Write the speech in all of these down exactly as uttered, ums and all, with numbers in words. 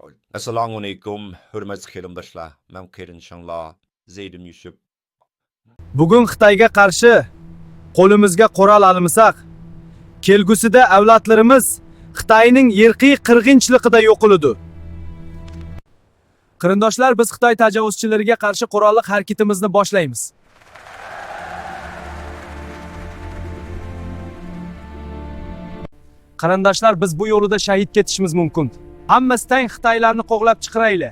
ئەسسالامۇئەلەيكۇم، ھۆرمەتلىك قېرىنداشلار. مەن قېرىندىشىڭلار زەيدىم يۈسۈپ. بۈگۈن خىتايغا قارشى قولىمىزغا قورال ئالمىساق، كەلگۈسىدە ئەۋلادلىرىمىز خىتاينىڭ ئىرقىي قىرغىنچىلىقىدا يوقىلىدۇ. قېرىنداشلار، بىز خىتاي تاجاۋۇزچىلىرىگە قارشى قوراللىق ھەرىكىتىمىزنى باشلايمىز. قېرىنداشلار، بىز بۇ يولدا شېھىت كېتىشىمىز مۇمكىن. ھەممىمىز تەڭ خىتايلارنى قوغلاپ چىقىرايلى.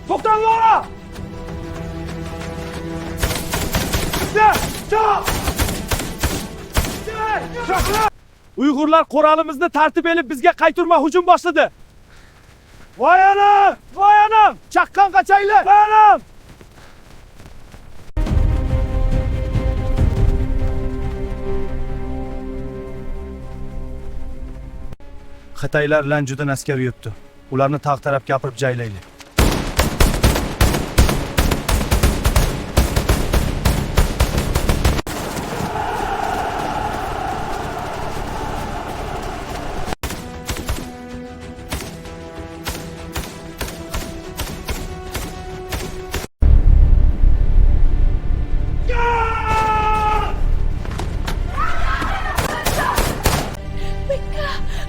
توختاڭلار! ئۇيغۇرلار قورالىمىزنى تارتىپ ئېلىپ، بىزگە قايتۇرما ھۇجۇم باشلىدى. ۋاي ئانام! ۋاي ئانام! چاققان قاچايلى! ۋاي ئانام! خىتايلار لەنجۇدىن ئەسكەر يۈرۈپتۇ. ئۇلارنى تاغ تەرەپكە ئاپىرىپ جايلايلى.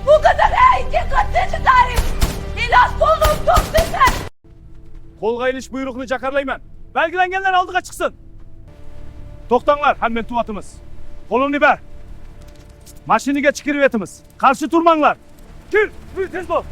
بۇ قەدەر ئەيدى قاتتىق تارىخ. ئىلاج قولۇم توختىسەن. قولغا ئېلىش بۇيرۇقىنى جاكارلايمەن. بەلگىلەنگەنلەر ئالدىغا چىقسۇن. توختاڭلار، ھەممىنى تۇتۇۋاتىمىز. قولۇڭنى بەر. ماشىنىگە چىقىرىۋېتىمىز. قارشى تۇرماڭلار. كىر، يۈر، تېز بول.